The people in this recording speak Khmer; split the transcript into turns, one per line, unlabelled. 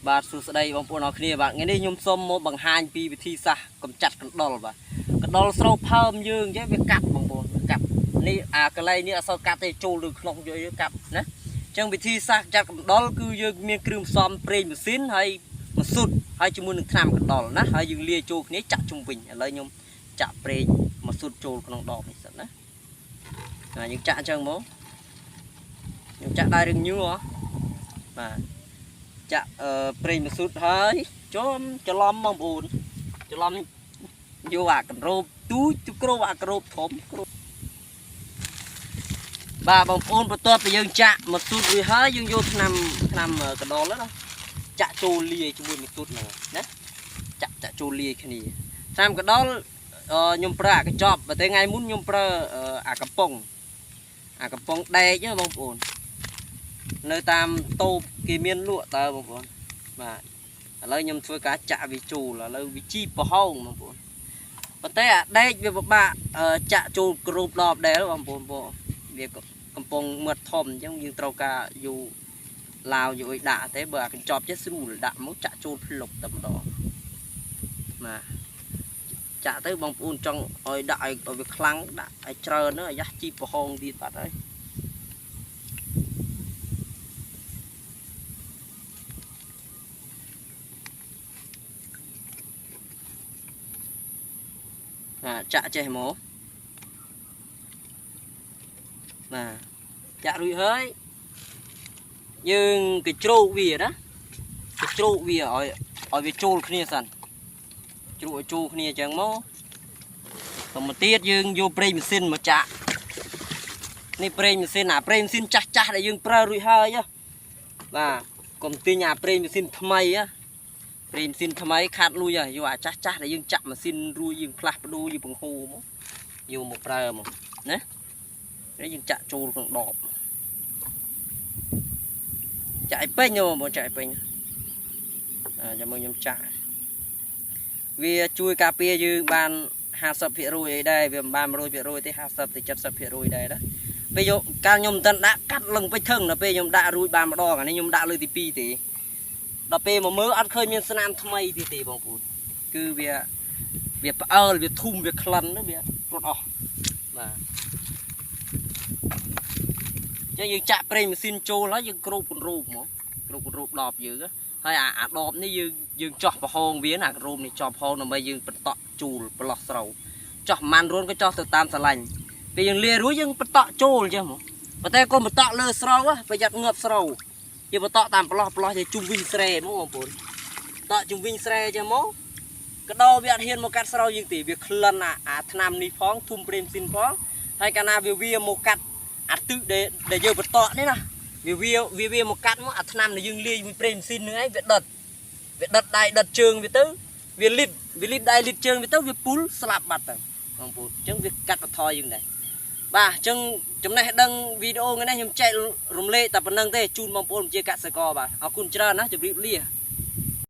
បាទសួស្តីបងប្អូនអរគ្នាបាទថ្ងៃនេះខ្ញុំសូមមកបង្ហាញពីវិធីសាស្ត្រកម្ចាត់កណ្ដុរបាទកណ្ដុរស្រូវផើមយើងចេះវាកាត់បងប្អូនវាកាត់នេះអាកន្លែងនេះអត់សូវកាត់ទេចូលទៅក្នុងយកយើងកាត់ណាអញ្ចឹងវិធីសាស្ត្រចាត់កណ្ដុរគឺយើងមានគ្រឿងផ្សំប្រេងម៉ាស៊ីនហើយម៉ាស៊ូតហើយជាមួយនឹងថ្នាំកណ្ដុរណាហើយយើងលាយចូលគ្នាចាក់ជុំវិញឥឡូវខ្ញុំចាក់ប្រេងម៉ាស៊ូតចូលក្នុងដបនេះសិនណាបាទយើងចាក់អញ្ចឹងមកខ្ញុំចាក់ដែររឿងញូហ៎បាទ ចាក់ប្រេងម៉ាស៊ូតហើយចូលច្រឡំបងប្អូនច្រឡំយកអាកណ្រូបទូចទៅគ្របអាក្របធំគ្របបាទបងប្អូនបន្ទាប់ពីយើងចាក់ម៉ាស៊ូតរួចហើយយើងយកថ្នាំថ្នាំកណ្ដុរណាចាក់ចូលលាយជាមួយម៉ាស៊ូតហ្នឹងណាចាក់ចាក់ចូលលាយគ្នាថ្នាំកណ្ដុរខ្ញុំប្រើអាកញ្ចប់បើតែថ្ងៃមុនខ្ញុំប្រើអាកំប៉ុងអាកំប៉ុងដែកណាបងប្អូន នៅតាមតូបគេមានលក់តើបងប្អូនបាទឥឡូវខ្ញុំធ្វើការចាក់វាចូលឥឡូវវាជីប្រហោងបងប្អូនប៉ុន្តែអាដែកវាពិបាកចាក់ចូលគ្របដបដែរបងប្អូនបងវាកំពុងມືត់ធំអញ្ចឹងយើងត្រូវការយកឡាវយកអីដាក់ទេបើអាកញ្ចប់ចេះស្រួលដាក់មកចាក់ចូលផ្លុកតែម្ដងបាទចាក់ទៅបងប្អូនចង់ឲ្យដាក់ឲ្យវាខ្លាំងដាក់ឲ្យច្រើនទៅអាយ៉ាស់ជីប្រហោងទៀតបាត់ហើយ បាទចាក់ចេះមកបាទចាក់រួចហើយយើងកជ្រោកវាណាកជ្រោកវាឲ្យឲ្យវាចូលគ្នាសិនជ្រោកឲ្យចូលគ្នាអញ្ចឹងមកទៅមកទៀតយើងយកប្រេងម៉ាស៊ីនមកចាក់នេះប្រេងម៉ាស៊ីនអាប្រេងម៉ាស៊ីនចាស់ចាស់ដែលយើងប្រើរួចហើយបាទកុំទាញអាប្រេងម៉ាស៊ីនថ្មីណា ប្រេងម៉ាស៊ីនថ្មីខាត់លួយហើយយកអាចាស់ចាស់ដែលយើងចាក់ម៉ាស៊ីនរួចយើងផ្លាស់ប្ដូរយើងបង្ហូរមកយកមកប្រើមកណានេះយើងចាក់ចូលក្នុងដបចាក់ឲ្យពេញបងប្អូនចាក់ឲ្យពេញអាចាំមើលខ្ញុំចាក់វាជួយការពារយើងបាន50%អីដែរវាមិនបាន100%ទេ50ទៅ70%ដែរណាពេលយកកាលខ្ញុំមិនទាន់ដាក់កាត់លឹងពេចថឹងដល់ពេលខ្ញុំដាក់រួចបានម្ដងអានេះខ្ញុំដាក់លើទី2ទេដល់ពេលមកមើលអត់ឃើញមានស្នាមថ្មីទៀតទេបងប្អូនគឺវាវាផ្អើលវាធុំវាក្លិនវារត់អស់បាទអញ្ចឹងយើងចាក់ប្រេងម៉ាស៊ីនចូលហើយយើងគ្របគម្របមកគ្របគម្របដបយើងហើយអាអាដបនេះយើងយើងចោះប្រហោងវាណាគម្របនេះចោះប្រហោងដើម្បីយើងបន្តក់ជួលប្រឡោះស្រូវចោះប្រហែលរួនក៏ចោះទៅតាមស្រឡាញ់ពេលយើងលារួចយើងបន្តក់ចូលអញ្ចឹងមកប៉ុន្តែកុំបន្តក់លើស្រូវប្រយ័ត្នងាប់ស្រូវយើងបន្តក់តាមប្រឡោះប្រឡោះទៅជុំវិញស្រែមកបងប្អូនតក់ជុំវិញស្រែចឹងមកកដោវាអត់ហ៊ានមកកាត់ស្រូវយើងទេវាក្លិនអាអាថ្នាំនេះផងធុំព្រេមស៊ីនផងហើយកាលណាវាវាមកកាត់អាទឹកដែលដែលយើងបន្តក់នេះណាវាវាវាវាមកកាត់មកអាថ្នាំដែលយើងលាយមួយព្រេមស៊ីនហ្នឹងឯងវាដុតវាដុតដៃដុតជើងវាទៅវាលីតវាលីតដៃលីតជើងវាទៅវាពុលស្លាប់បាត់ទៅបងប្អូនអញ្ចឹងវាកាត់បន្ថយយើងដែរបាទអញ្ចឹងចំណេះដឹងវីដេអូថ្ងៃនេះខ្ញុំចែករំលែកតែប៉ុណ្្នឹងទេជូនបងប្អូនជាកសិករបាទអរគុណច្រើនណាជម្រាបលា។